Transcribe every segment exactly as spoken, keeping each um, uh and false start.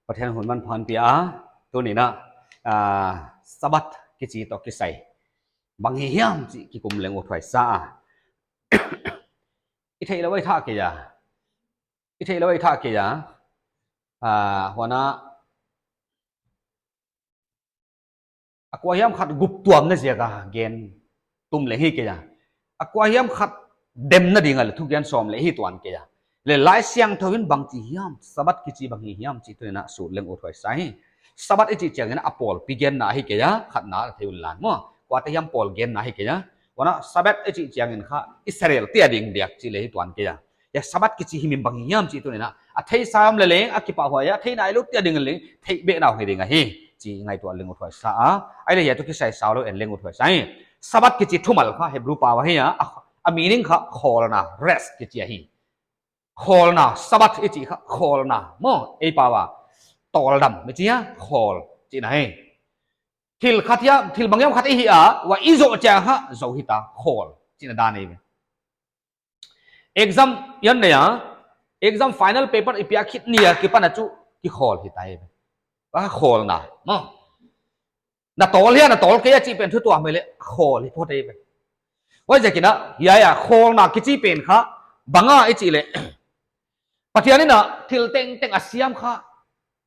Pathian hun manpha hon pia a, tuni'n a, ah, Sabbath kichi toh kisai bang hi hiam chih kikum leng uthuai sa a. I theih lou a i thah kei a. I theih lou a i thah kei a. Ah, huan a, a kua hiam khat guptuamna ziak a gen tum leng hi kei a. A kua hiam khat demna ding a leh thugen sawm leng hi tuan kei a. Leh Laisiangthou in bangchi hiam, Sabbath kichi bang hi hiam chih tuni'n a sut leng uthuai sa hi. Sabbath i chih chiangin a pawlpi genna hi kei a, khatna a thei un lan maw. Kuate hiam pawl genna hi kei a. Huan a Sabbath i chih chiangin kha Israelte a ding diak chih leng hi tuan kei a. Hiai Sabbath kichi hi min bang hi hiam chih tuni'n a, a theisa om leh leng a kipahhuai a, thei nailoute a ding leng theih beh nau hi ding ahi chih ngaihtuah leng uthuai sa a. Ahihleh hiai toh kisai saulou en leng uthuai sa hi. Sabbath kichi thumal kha Hebru pau ahi a, a, a meaning kha khawlna, rest kichi ahi. Khawlna, Sabbath i chih kha khawlna maw, ei pau a tawldam i chi a, khawl chihna hi. Thil khat hiam, thil bang hiam khat i hih a, huai i zoh chiang kha zou hita, khawl chihna dan ahi ve. Exam i hon nei a, exam final paper i piak khit ni a kipan a chu kikhawl hita hi. A khawlna maw. Na tawl hia, na tawl kei a chih pen thu tuam hileh khawl hi phot hi. Huaiziakin a, hiai a khawlna kichi pen kha bang a i chih leh, Pathian in a thil tengteng a siam kha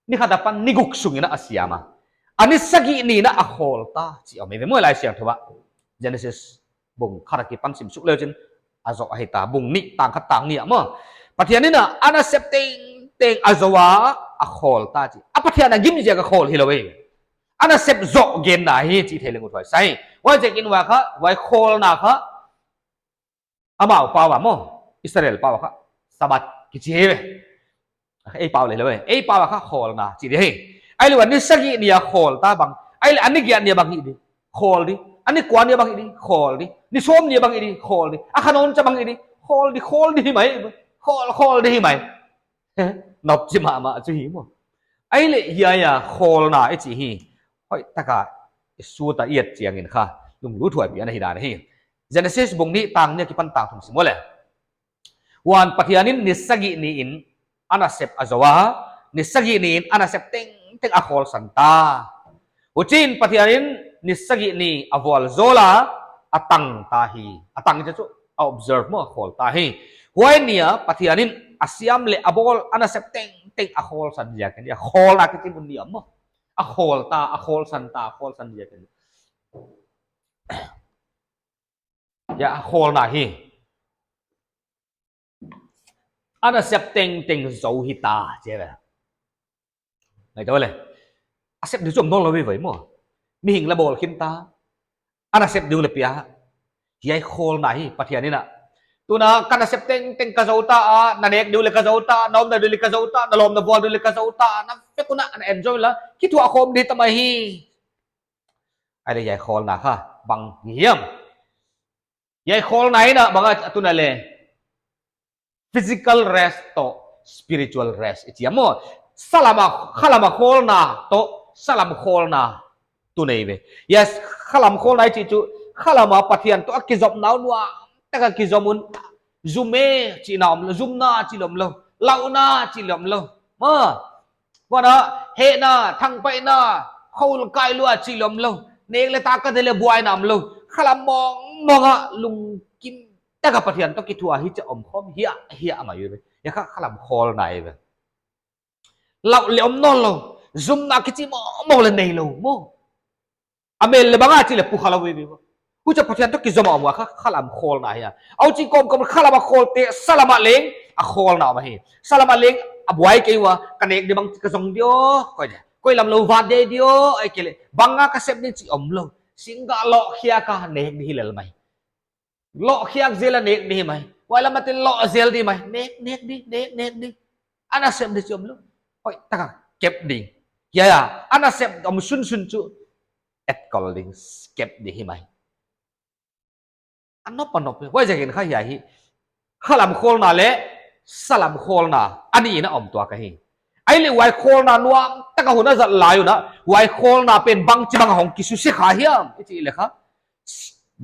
ni khat apan ni guk sungin a siam a. A ni sagih ni in a khawl ta chih om hi ve maw Laisiangthou ah. Genesis bung khat akipan sim suk leu chin a zoh ahi ta, bung nih tang khat tang nih ah maw. Pathian in a, a nasep tengteng a zou a, a khawl ta chi. A Pathian a gim ziak a khawl hilou hi. A nasep zoh genna hi chih thei leng uthuai sa hi. Huaiziakin huai kha, huai khawlna kha amau pau a maw, Israel pau a kha Sabbath kichi hi ve. Ei pau leh lou e. Ei pau a kha khawlna chi di hi. Ahihleh a ni sagih ni a khawl ta bang. Ahihleh a ni giat ni a bang hi di. Khawl di. A ni kua ni a bang hi di. Khawl di. Ni sawm ni a bang hi di. Khawl di. A kha nawn chiah bang hi di. Khawl di, khawl di hi mai. Khawl, khawl di hi mai. Nopchi mahmah chu hi maw. Ahihleh hiai a khawlna i chih hi hoihtak a i sut a i et chiangin kha lunglut huai pian ahi dan hi. Genesis bung nih tang nih akipan tang thum sim leh. Huan Pathian in ni sagih ni in a nasep a zou a, ni sagih ni in a nasep tengteng a khawlsan ta. Huchiin Pathian in ni sagih ni a vualzawl a, a tang ta hi. A tang i chih chu a observe maw, a khawl ta hi. Huai ni a Pathian in a siam leh a bawl a nasep tengteng a khawlsan ziakin, a khawlna kichi mun ni a maw. A khawl ta, a khawlsan ta, a khawlsan ziakin. Hiai a khawlna hi. A nasep tengteng zou hita, chi ve. Ngaihtuah leh. A sep ding chu om nawnlou veve maw. Mihing leng bawl khin ta. A nasep ding leng pia. Hiai khawlna hi Pathian in a. Tuna ka nasep tengteng ka zou ta a, na nek ding leng ka zou ta, na omna ding leng ka zou ta, na lawm na vual ding leng ka zou ta, na vek un a, na enjoy la. Kithuah khawm di ta mai hi. Ahihleh hiai khawlna kha bang hi hiam. Hiai khawlna in a bang a tun a leh. Physical rest toh spiritual rest i chi a maw. Salam a, khalam a khawlna toh salam khawlna tun ei ve. Yes, khalam khawlna i chih chu khalam a Pathian toh a kizopna uh nuamtak a kizom un. Zum e chihna omlou, zumna chih leng omlou, lauhna chih leng omlou. Maw. Huan a, hehna, thangpaihna, khol kai lua chih leng omlou. Nek leh tak ka deih leh buaina omlou. Khalam mawngmawng a lungkim tak a Pathian toh kithuah hi chih om khawm hiai, hiai mai ve. Hiai kha khalam khawlna hi ve. Lauh leh om nawnlou. Zumna kichi mawngmawng leng neilou maw. A mel leh bang a chih leh pukha lou veve. Huchia Pathian toh kizom a om kha khalam khawlna hi a. Huchi kawmkawm khalam a khawlte, salam a leng a khawlna om hi. Salam a leng a buai kei ua, ka nek di bang ka zong di aw, koi di. Koi lam lou vat di di aw, ahihkeileh bang a ka sep di chih omlou. Singgah loh khiak a nek di hi lel mai. Loh khiak zel a nek di hi mai. Huai lam a te loh zel di mai. Nek, nek di, nek, nek di. A nasep di chih omlou. Hoihtak a kep ding. Hiai a, a nasep om sunsun chu etkol ding, kep di hi mai. A nop a nop, huaiziakin kha hiai hi. Khalam khawlna leh salam khawlna a nih in a om tuak ahi. Ahihleh huai khawlna nuamtak a hun a zat lai un a, huai khawlna pen bangchibang a hong kisuse kha hiam i chih leh kha.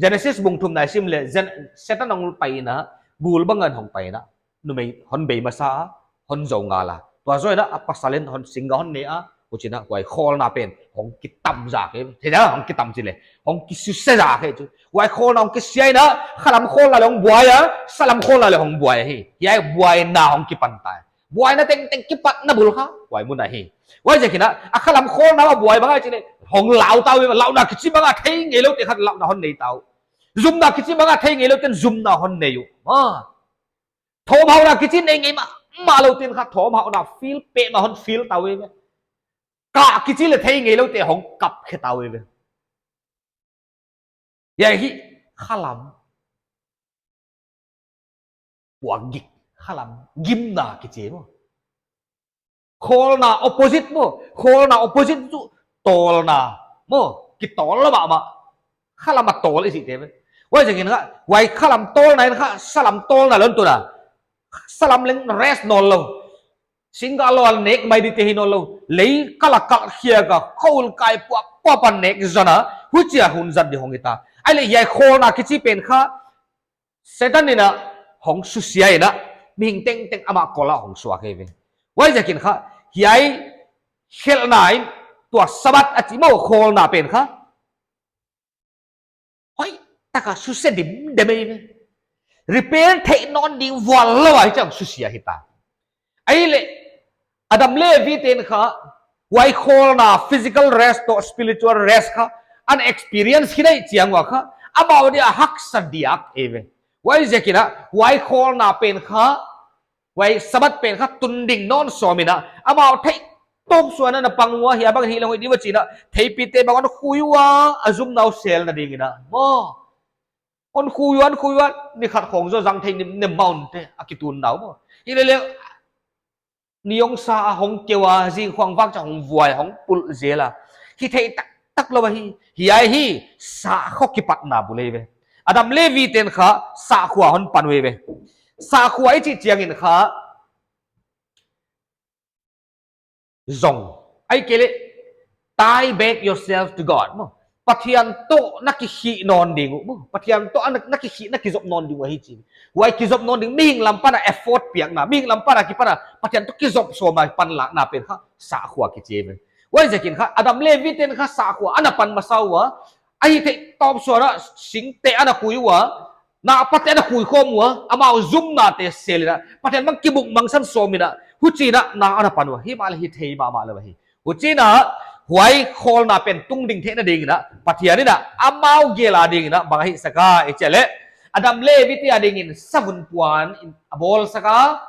Genesis bung thumna i sim leh, Gen-, Setan hong pai in a, gul bang in hong pai in a, numei hon bei masa a, hon zou ngal a. Tua zoh in a pasal in hon singa hon ne a, huchiin a huai khawlna pen hong kitam zak e. Thei na, hong kitam chi le, hong kisusia zak e chu. Huai khawlna hong kisia in a, khalam khawlna le hong buai a, salam khawlna le hong buai hi. Hiai buaina hong kipan ta. Buaina tengteng kipatna bul kha huai mun ahi. Huaiziakin a, a khalam khawlna a buai bang a chi le, hong lau ta uh, launa kichi bang a thei ngeiloute kha launa hon nei ta uh. Zumna kichi bang a thei ngeiloute'n zumna hon nei uh. Ah. Thawmhauna kichi nei ngei mahmah loute'n kha thawmhauna feel peuhmah hon feel ta uh ve. Kap kichi le thei ngeiloute hong kap khe ta uh ve. Hiai hi khalam puakgik, khalam gimna kichi maw. Khawlna opposite maw, khawlna opposite chu tawlna maw, kitawl mahmah. Khalam a tawl i chihte ve. Huaiziakin kha, huai khalam tawlna in kha, salam tawlna lon tuna. Salam leng rest nawnlou. Singa lou a nek mai dite hi nawnlou. Lei kal a kal khiak a, khawlkai puak puak pan nek zon a, huchia hun zat di hong hi ta. Ahihleh hiai khawlna kichi pen kha, Setan in a hong susia in a, mihing tengteng amah kol a hong suak hi ve. Huaiziakin kha, hiai khelhna in tua Sabbath a chi maw khawlna pen kha. Hoihtak a susia dimdem hi ve. Repair theih nawn ding vuallou a hichi'n susia hi ta. Ahihleh, Adam leh Evi te'n kha, huai khawlna physical rest toh spiritual rest kha, an experience khin ahih chiang ua kha, amau dia haksa diak e ve. Huaiziakin a, huai khawlna pen kha, huai Sabbath pen kha tun ding nawn sawm in a, amau theih tawp suan a na pang ua, hiai bang hilou hoih di ua chiin a, theipite bang hon khui ua, a zumna uh selna dingin a. Maw. Hon khui ua, hon khui ua, ni khat khong zaw zang thei nimnem mah un te, a kitun nau maw. Hilele, ni ong sa a hong keu a, zing khong vak cha hong vuai, hong pulh zel a. Hi thei taktak lou ahi, hiai hi, sahkhua kipatna bul hi ve. Adam leh Evi te'n kha, sahkhua hon pan uh ve. Sahkhua i chih chiangin kha, zong. Ahihkeileh, tie back yourself to God. Maw. Pathian toh na kikhih nawn ding uh. Maw. Pathian toh na, na kikhih, na kizop nawn ding uh ahi chi. Huai kizop nawn ding, mihing lam pan a effort piakna, mihing lam pan a kipan a, Pathian toh kizop sawm a panlakna pen kha, sahkhua kichi ve. Huaiziakin kha, Adam leh Evi te'n kha sahkhua, ana pan masa ua, ahi theih tawp suan a, singte ana khui ua, napate ana khui khawm ua, amau zumnate sel in a, Pathian bang kibukmangsan sawm in a, huchiin a, na ana pan ua, himahleh hi thei mahmah lou ahi. Huchiin a, huai khawlna pen tung ding theihna dingin a, Pathian in a, amau gel a dingin a, bang a hihsak a, i chih leh, Adam leh Evi te a dingin savun puan in a bawlsak a,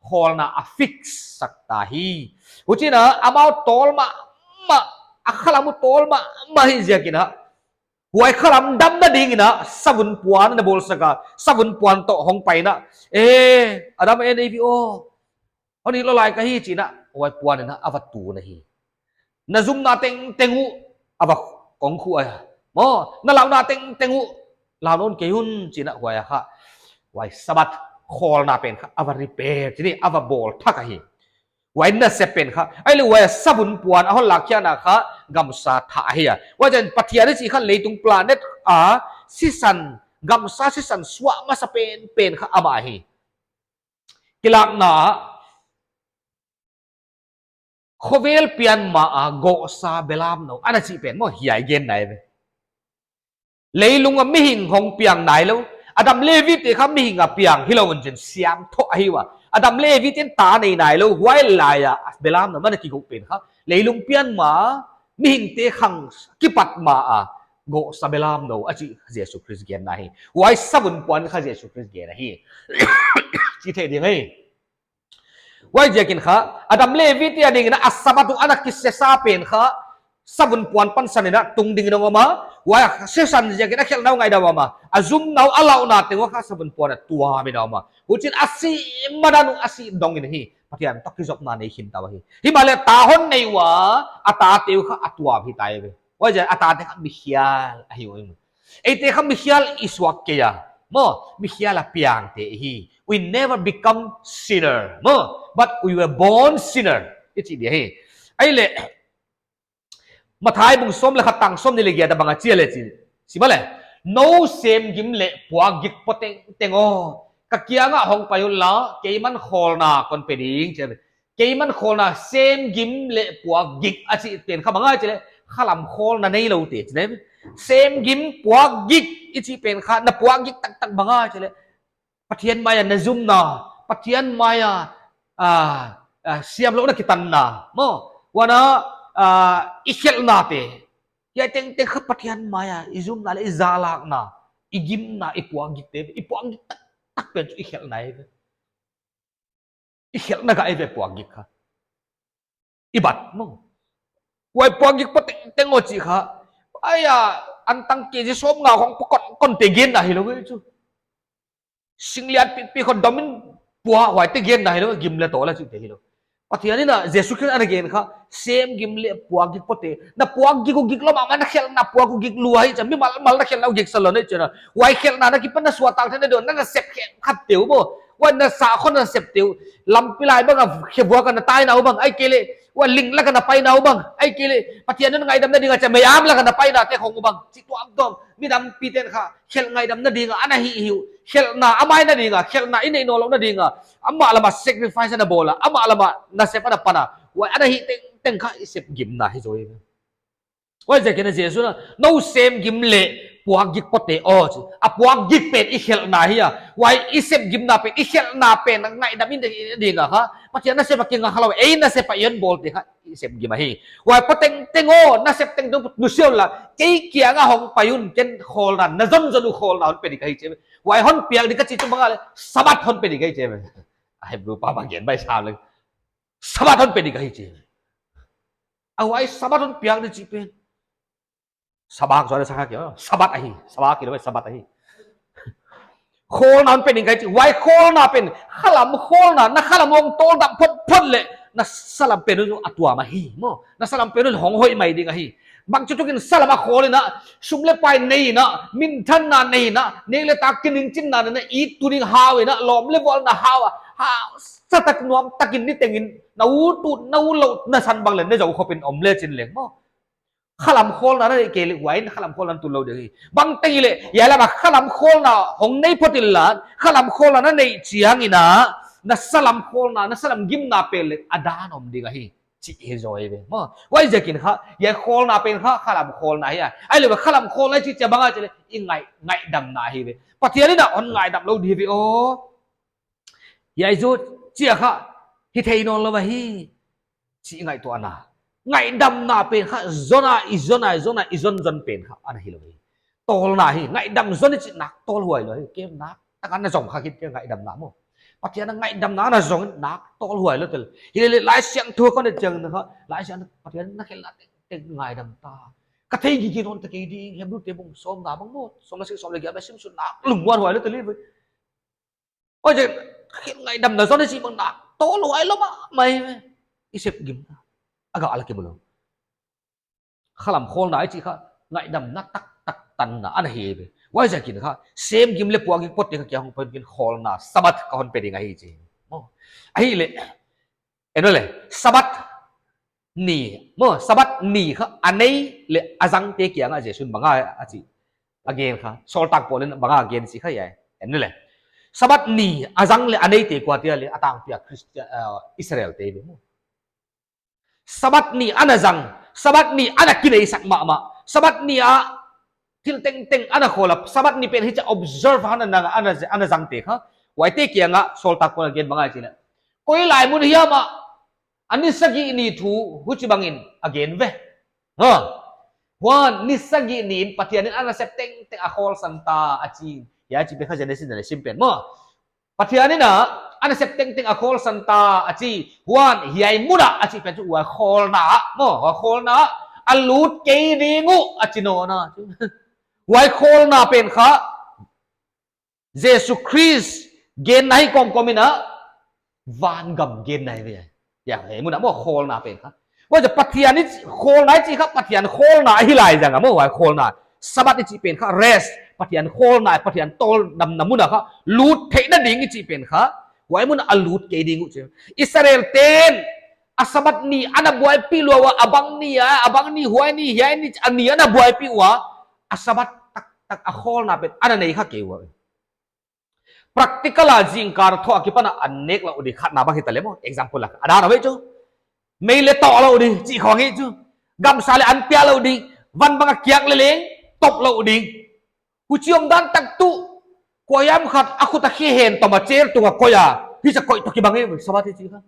khawlna a fix sak ta hi. Huchiin a, amau tawl mahmah, a khalam uh tawl mahmah hi ziakin a, huai khalam damna dingin a, savun puan ana bawlsak a, savun puan toh hong pai in a, eh, Adam leh Evi aw, hon hilou lai ka hi chiin a, huai puan in a, a va tun ahi. Na zumna tengteng uh, a va kong khu a. Maw, na launa tengteng uh, lau nawn kei un chiin a, huai a kha. Huai Sabbath khawlna pen kha, a va repair, chiin a va bawl thak ahi. Huai nasep pen kha, ahihleh huai savun puan a hon lakkhiakna kha, gamsa thah ahi a. Huaiziakin Pathian i chih kha leitung planet a, sisan, gamsa sisan suah masa penpen kha amah ahi. Kilakna, khovel pian ma a gohsa belamnou, ana chih pen maw hiai gen nai ve. Leilung a mihing hong piang nailou. Adam leh Evi te kha mihing a piang hilou un chin siangthou ahi ua. Adam leh Evi te'n ta nei nailou. Huai lai a belamnou ana kigoh pen kha, leilung pian ma, mihingte khang kipat ma a gohsa belamnou, a chih Jesu Khrist genna hi. Huai savun puan kha Jesu Khrist gen ahi. Chi thei ding ahi. Huaiziakin kha, Adam leh Evi te a dingin a Sabbath uh ana kisesa pen kha, savun puan pansan in a tung dingin a om a, huai a sesan ziakin a khelhna uh ngaihdan a om a, a zumna uh a launa teng uh kha savun puan a tuam in a om a. Huchiin a sih madan uh a sih dongin hi, Pathian toh kizopna nei khin ta uh ahi. Himahleh ta hon nei ua, a tate uh kha a tuam hi ta ve. Huaiziakin a tate kha mikhial ahi uh. Eite kha mikhial i suak kei a. Maw, mikhial a piangte hi. We never become sinner. Maw, but we were born sinner. I chih dia hi. Ahihleh, Matthai bung sawm leh khat tang sawmnih leh giat a bang a chi a leh chi. Sim a leh. Nou semgim leh puakgik poteng teng aw, ka kiang ah hong pai unla, keiman khawlna kon pe ding chi a leh. Keiman khawlna, sem gim leh puak gik a chih pen kha bang ahia chih leh, khalam khawlna neilou te chih leh. Sem gim puak gik i chih pen kha, na puak gik taktak bang ahia chih leh, Pathian maia na zumna, Pathian maia, ah, ah, siamlouhna kitanna, maw, huan a, ah, i khelhna te. Hiai tengteng kha Pathian maia i zumna leh i zahlakna, i gimna, i puak gik te, i puak gik taktak pen chu i khelhna ahi ve. I khelhna kha ahi ve puak gik kha. I bat maw. Huai puak gik pua tengteng aw chih kha. Aia, antang kg sawmnga hong pua kon, kon te genna hilou ve chu. Singlian pipi khong dawmin pua huaite genna hilou, gim leh tawl a chihte hilou. Pathian in a, Jesu Khrist ana gen kha, sem gim leh puak gik pua te. Na puak gik uh gik lua mahmah, na khelhna puak uh gik lua hi chia, mimal mal na khelhna uh gik salou nei chia na. Huai khelhna na kipan na suahtak theihna di'n, na nasep khat te uh maw. Huai na sa khong na sep te uh. Lampi lai bang a khebuak a na taina uh bang, ahihkeileh huai ling lak a na paina uh bang, ahihkeileh Pathian in ngaihdamna ding a chia mei am lak a na paina te khong uh bang. Chituamtuam, midangpi ten kha, khelh ngaihdamna ding a ana hih hi uh. Khelhna a maina ding a, khelhna i neih nawnlouhna ding a, amah lam a sacrifice ana bawl a, amah lam a nasep ana pan a. Huai ana hih tengteng kha i sep gimna hi zaw hi. Huaiziakin a Jesu in a, nou sem gim leh puak gik pua te aw chi. A puak gik pen i khelhna hi a. Huai i sep gimna pen, i khelhna pen ngaihdam i neih ding a kha, Pathian nasep a kingakha lou, ei nasep a i hon bawl te kha i sep gim ahi. Huai pua tengteng aw, nasep tengteng nusia unla, kei kiang a hong pai un, ken khawlna, na zonzon uh khawlna hon pe ding ka hi chi. Huai hon piak ding ka chih chu bang ahia leh, Sabbath hon pe ding ka hi chi. A Hebru pa bang gen bai sam leh, Sabbath hon pe ding ka hi chi. A huai Sabbath hon piak ding chih pen, Sabbath, Sabbath ahi, Sabbath ahi. Khawlna hon pe ding ka hi chi. Huai khawlna pen, khalam khawlna, na khalam hong tawldam photphot leh, na salam pen uh a tuam ahi maw. Na salam pen uh hong hoih mai ding ahi. Bangchituk in salam a khawl in a, sum leh pai nei in a, minthanna nei in a, nek leh tak kiningchinna nei in a, it tuning hau in a, lawm leh vualna hau a, hausa tak nuam takin nitengin na ut ut, na ut lou, na san bang leh ne zou khopin om lechin leng maw. Khalam khawlna na neih kei leh huai in khalam khawlna tun lou ding hi. Bangteng hileh, hiai lam a khalam khawlna hong nei phot inla, khalam khawlna na neih chiangin a, na salam khawlna, na salam gimna pen leh a dan om ding ahi. Chih hi zaw hi ve maw. Huaiziakin kha, hiai khawlna pen kha, khalam khawlna hi a. Ahihleh khalam khawlna chih chia bang ahia chih leh, i ngaih, ngaihdamna hi ve. Pathian in a hon ngaihdam lou ding hi ve aw. Hiai zaw chia kha, hithei nawnlou ahi. Chih ngaihtuahna. Ngaihdamna pen kha, zon a, i zon a, i zon a, i zonzon pen kha, ana hilou hi. Tawlna hi, ngaihdam zon i chih nak tawlhuai lou hi. Kem nak, tak ana zong kha khit kei ngaihdamna maw. Pathian a ngaihdamna ana zong nak tawlhuai lou tel. Hilele Laisiangthou kon et chiang na kha, Laisiangthou Pathian na khelhna tengteng ngaidam ta. Ka thei gige nawn ta kei ding, Hebrute bung sawmnga bang maw, sawm leh sawm leh giat a sim suk nak lungmuanhuai lou tel hi. Huaiziakin, ngaihdamna zon i chih bang nak tawlhuai lou mahmah hi ve. I sep gimna. A gah a la kimu lou. Khalam khawlna i chih kha, ngaihdamna taktak tanna ana hi ve. Huaiziakin kha, sem gim leh puak gik pua te ka kiang hong pai un, ken khawlna, Sabbath ka hon pe ding ahi chi. Maw. Ahihleh, en leh, Sabbath ni, maw, Sabbath ni kha, a nei leh a zangte kiang a Jesu'n bang a, a chi. A gen kha, Sawltak Paul in bang a gen chih kha hiai. En leh. Sabbath ni, a zang leh a neite kuate ahia leh, a tangpi a Christian, ah, Israelte ve maw. Sabbath ni ana zang, Sabbath ni ana kineisak mahmah, Sabbath ni a thil tengteng ana khawl a, Sabbath ni pen hichia observe ana, ana, ana zangte kha. Huaite kiang a Sawltak Paul in a gen bang ahia chih leh, koi lai mun hiam ah a ni sagih ni thu huchibangin a gen ve. Ha. Huan ni sagih ni in Pathian in a nasep tengteng a khawlsan ta a chi. Hiai chih pen kha Genesis na leh sim pen maw. Pathian in a, a nasep tengteng a khawlsan ta a chi. Huan hiai mun ah a chih pen chu huai khawlna ah, maw, huai khawlna ah a lut kei ding uh a chi nawn a. Huai khawlna pen kha, Jesu Khrist genna hi kawmkawm in a, vangam genna hi ve. Hiai mun ah maw khawlna pen kha. Huaiziak Pathian in khawlna i chih kha, Pathian khawlna ahi lai zang a maw, huai khawlna. Sabbath i chih pen kha, rest. Pathian khawlna, Pathian tawldamna mun ah kha, lut theihna ding i chih pen kha, huai mun ah a lut kei ding uh chi. Israelte'n, a Sabbath ni ana buaipih lua ua, a bang ni a, a bang ni huai ni, hiai ni, a ni ana buaipih ua, a Sabbath taktak a khawlna pen, ana nei kha kei ua. Practical a zingkal thoh a kipan a an nek lou di khatna bang hita leh maw. Example a, a dan a ve chu. Mei leh toh lou di, chih khong hi chu. Gamsa leh an pia lou di, van bang a kiak leh leng, top lou di. Huchi omdan tak tuh, kuahiam khat a khut a khe hen tom a chair tung a koih a, hichi a koih toh kibang e, Sabbath hi chi kha.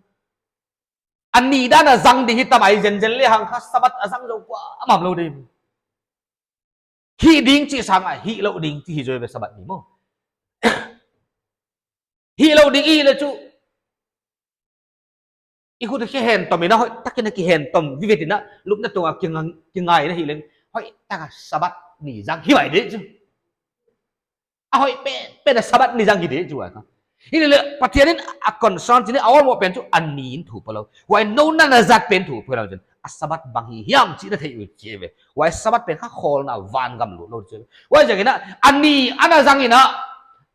A ni dan a zang di hita mai zenzen lehang kha Sabbath a zang zou kuamah om lou di. Hih ding chih sang a, hih lou ding chih hi zaw ve Sabbath ni maw. Hih lou ding i leh chu. I khut a khe hen tom in a hoihtak in a kihen tom vive in a lupna tung a kinga-, kingai in a hih leng. Hoihtak a Sabbath ni zang hi mai di chu. A hoih pen, pen a Sabbath ni zang hi di chu a kha. Hi leh Pathian in a concern chih leh a awlmoh pen chu a ni in thu pua lou. Huai nou na na zat pen thu pua lou chun. A Sabbath bang hi hiam chih na thei uh chi ve. Huai Sabbath pen kha khawlna vangam lut lou chi ve. Huaiziakin a, a ni ana zang in a,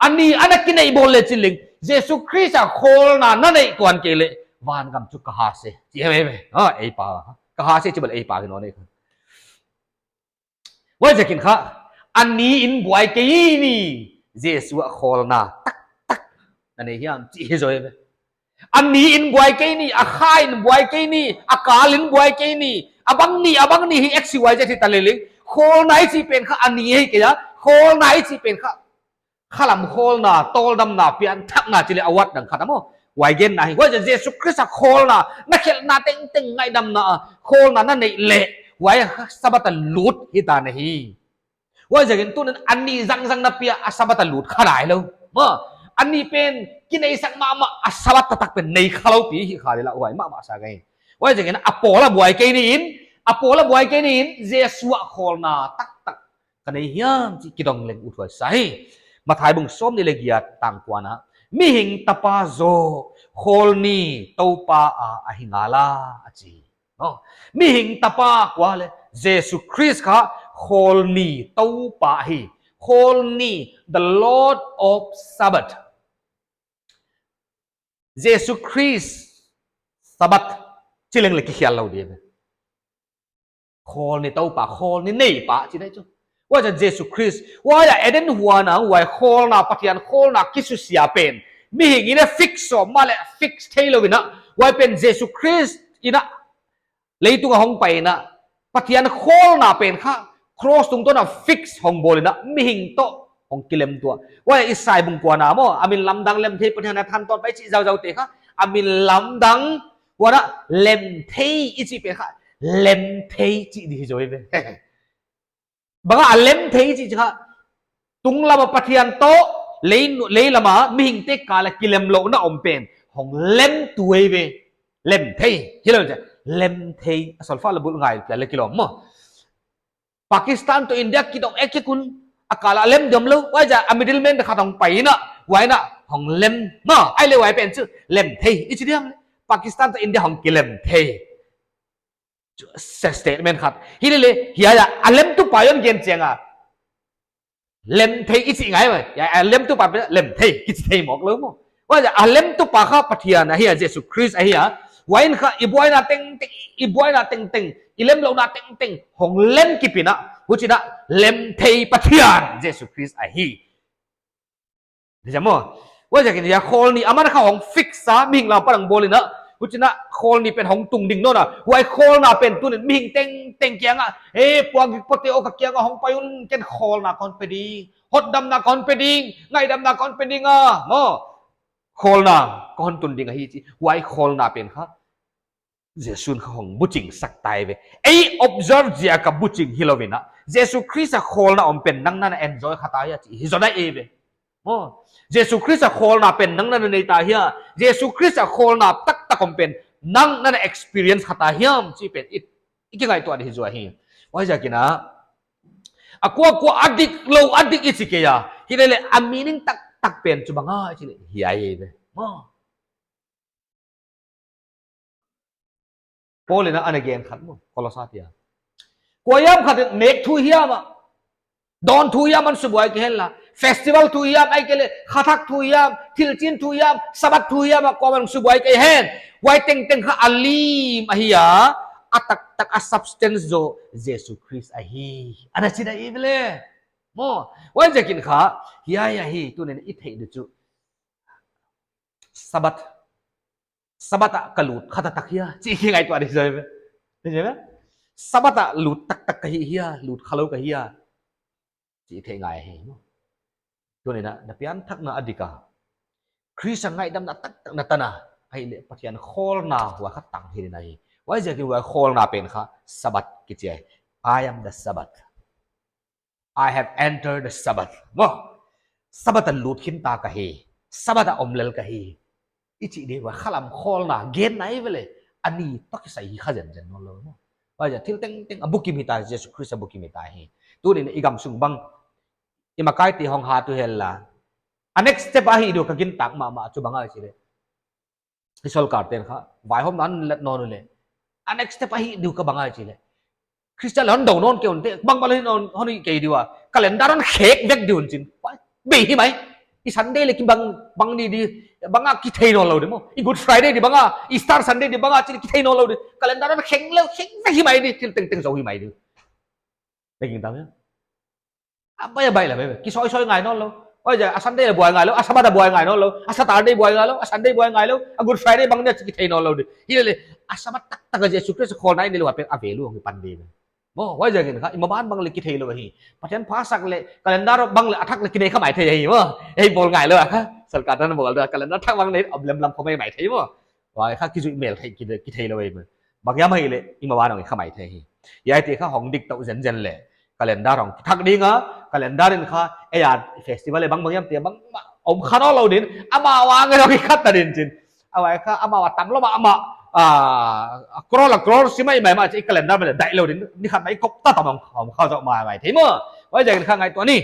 a ni ana kinei bawl leh chi leng. Jesu Khrist a khawlna na neih tuan kei leh. Vangam chu ka ha se. Chi ve ve. Ah, ei pa. Ka ha se chi bel ei pa ki no nei kha. Huaiziakin kha, a ni in buai kei ni, Jesu a khawlna taktak na nei hiam chih hi zaw ve. A ni in buai kei ni, a kha in buai kei ni, a kal in buai kei ni, a bang ni, a bang ni hi X Y Z hita leh leng, khawlna i chih pen kha a ni hi kei a, khawlna i chih pen kha khalam khawlna, tawldamna, pianthakna chih leh award dang khat a maw. Huai genna hi. Huai Jesu Khrist a khawlna, na khelhna tengteng ngaihdamna, khawlna na neih leh. Huai Sabbath a lut hita na hi. Huaiziakin tunin a ni zangzang na pia a Sabbath a lut kha nai lou. Maw, a ni pen kineisak mahmah a Sabbath taktak pen nei kha lou pi hi kha di la huai mahmah sa kei. Huaiziakin a pawl a buai kei ni in, a pawl a buai kei ni in, Jesu a khawlna taktak ka nei hiam chih kidong leng uthuai sa hi. Matthai bung sawmnih leh giat tang kuana. Mihing tapa zaw, khawlni Toupa a ahi ngal a, a chi. No. Mihing tapa kua leh, Jesu Khrist kha, khawlni Toupa hi. Khawlni, the Lord of Sabbath. Jesu Khrist, Sabbath, chi leng leh kikhial lou di ve. Khawlni Toupa, khawlni neipa, chi nei chu. Huai Jesu Khrist, huai a Eden huan a, huai khawlna Pathian, khawlna kisusia pen. Mihing in a fix sawm mahleh fix thei lou in a, huai pen Jesu Khrist in a leitung a hong pai in a, Pathian khawlna pen kha, cross tungtawn a fix hong bawl in a, mihing toh hong kilem tuah. Huai Isai bung kuana maw, a min lamdang lem thei Pathian a thantawn pai chih zauzau te kha, a min lamdang, huan a lem thei i chih pen kha, lem thei chih di hi zaw ve. Bang a lem thei chih kha, tunglam a Pathian toh, lei, leilam a mihingte kal a kilem louhna om pen, hong lem tuai ve. Lem thei, hi lou chih, lem thei, a solfa la bul ngai, la leh kilawm maw. Pakistan toh India kidong ek kik un, a kal a lem diam lou, huai a middleman khat hong pai in a, huai in a hong lem, maw, ei leh huai pen chu, lem thei, i chi diam leh, Pakistan toh India hong kilem thei. Chu, se statement khat. Hi leh leh, hiai a, a lemtupa hon gen chiang a. Lem thei i chih ngai mai. Hiai a, a lemtupa pen, lem thei, kichi thei mawk lou maw. Huai a, a lemtupa kha Pathian ahi a, Jesu Khrist ahi a. Huai in kha, i buaina tengteng, i buaina tengteng, i lemlouhna tengteng, hong lem kip in a. Huchiin a, lem thei Pathian, Jesu Khrist ahi. Di jam maw. Huaiziakin hiai khawlni aman kha hong fix a, mihing lam a parang bawl in a. Huchiin a khawlni pen hong tung ding nawn a. Huai khawlna pen tunin mihing tengteng kiang a. He, puakgik pote aw ka kiang a hong pai un ken khawlna kon pe ding. Hotdamna kon pe ding. Ngaihdamna kon pe ding a. Maw. Khawlna kon tun ding ahi chi. Huai khawlna pen kha. Jesu'n kha hong buching sak tai ve. Ei observe ziak a buching hilou in a. Jesu Khrist a khawlna om pen nang na na enjoy kha ta hia chih hi zaw na e ve. Maw. Jesu Khrist a khawlna pen nang na na nei ta hia. Jesu Khrist a khawlna taktak om pen nang na na experience kha ta hiam chih pen i, i kingaihtuah di hi zaw hi. Huaiziakin a. A kuakua a dik lou a dik i chi kei a. Hi leh leh a meaning taktak pen chu bang a i chi leh hiai ve. Maw. Paul in a ana gen khat maw, Kolosa te a. Kuahiam khat in nek thu hiam a. Dawn thu hiam a hon subuai kei hen la. Festival thu hiam, ahihkeileh, khathak thu hiam, thilchin thu hiam, Sabbath thu hiam a kuamah hon subuai kei hen. Huai tengteng kha a lim ahi a, a taktak a substance zaw, Jesu Khrist ahi. Ana chi da i ve leh. Maw, huaiziakin kha, hiai ahi, tunin i theih di chu. Sabbath, Sabbath ah ka lut kha taktak hia chih ki ngaihtuah di zaw ve. Ni zaw ve. Sabbath ah lut taktak ka hi hia, lut khalou ka hia chih theih ngai hi. Tuni'n na pianthakna a dik a, Khrist a ngaihdamna taktak na tan a, ahihleh Pathian khawlna huai kha tang hi ding ahi. Huaiziakin huai khawlna pen kha Sabbath kichi ahi. I am the Sabbath. I have entered the Sabbath. Maw, Sabbath a lut khin ta ka hi. Sabbath a om lel ka hi. I chih di huai khalam khawlna gen nai ve leh, a ni toh kisai hi kha zenzen nawnlou maw. Huaiziak thil tengteng a bukim hita, Jesu Khrist a bukim hita hi. Tuni'n i gamsung bang, i makaite hong hat uh hen la, a next step ahih diu ka gintak mahmah chu bang ahia chih leh, i sorkar ten kha vaihawmna hon let nawn uleh, a next step ahih diu ka bang ahia chih leh, Christian leh hon dou nawn kei un te, bang bang leh hon, hon hi kei diu a, calendar hon khek vek diu un chin. Huai bei hi mai. I Sunday leh kibang, bang ni di, bang a kithei nawnlou di maw. I Good Friday di bang a, Easter Sunday di bang a chih kithei nawnlou di. Calendar hon khek leh khek vek hi mai di, thil tengteng zou hi mai di. Begin tam ya. A bai a bai la be, kisoisoi ngai nawnlou. Huaiziak a Sunday leh buai ngailou, a Sabbath a buai ngai nawnlou, a Saturday buai ngailou, a Sunday buai ngailou, a Good Friday bang ni a chih kithei nawnlou di. Hilele, a Sabbath taktak a Jesu Khrist khawlna i neih lou a pen a value hong kipan di. Maw, huaiziakin kha, i maban bang leh kitheilou hi. Pathian pha sak leh, calendar bang leh a thak leh kinei kha maithei hi maw. Ei bawl ngailou a kha, sorkar tan bawl da, calendar thak bang leh, a lemlam khawng maithei maw. Huai kha kizui mel thei, ki, kitheilou hi maw. Bang hiam ahihleh, i maban hong kha maithei hi. Huaite kha hong dik tou zenzen leh, calendar hong kithak ding a, calendar in kha, ei a festival leh bang bang hiam te bang, bang om kha nawnlou din, amah vang ei hong khat ta din chin. A huai kha, amah a tam lou mah, amah, ah, a crore a crore sim mai mai mah chih calendar mai leh daih lou din, ni khat mai kop ta tam hong, hong kha zou mai maithei maw. Huaiziakin kha ngaihtuah ni.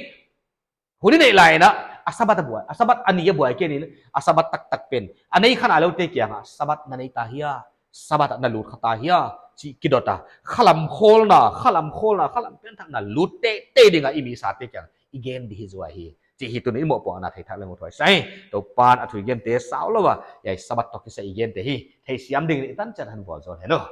Hun i neih lai in a Sabbath a buai, a Sabbath a ni a buai kei ni, a Sabbath taktak pen. A nei kha nailoute kiang a, Sabbath na nei ta hia, Sabbath na lut kha ta hia, chih kidot a. Khalam khawlna, khalam khawlna, khalam pianthakna lut teitei ding a i mi sate kiang i gen di hi zaw hi. Chih hi tuni'n i mohpuakna theih thak leh muh thuai sa hi. Toupa'n a thu i gente sau lou a, huai Sabbath toh kisai i gente hi theisiam ding in i tan chiat hon bawl zou hen aw.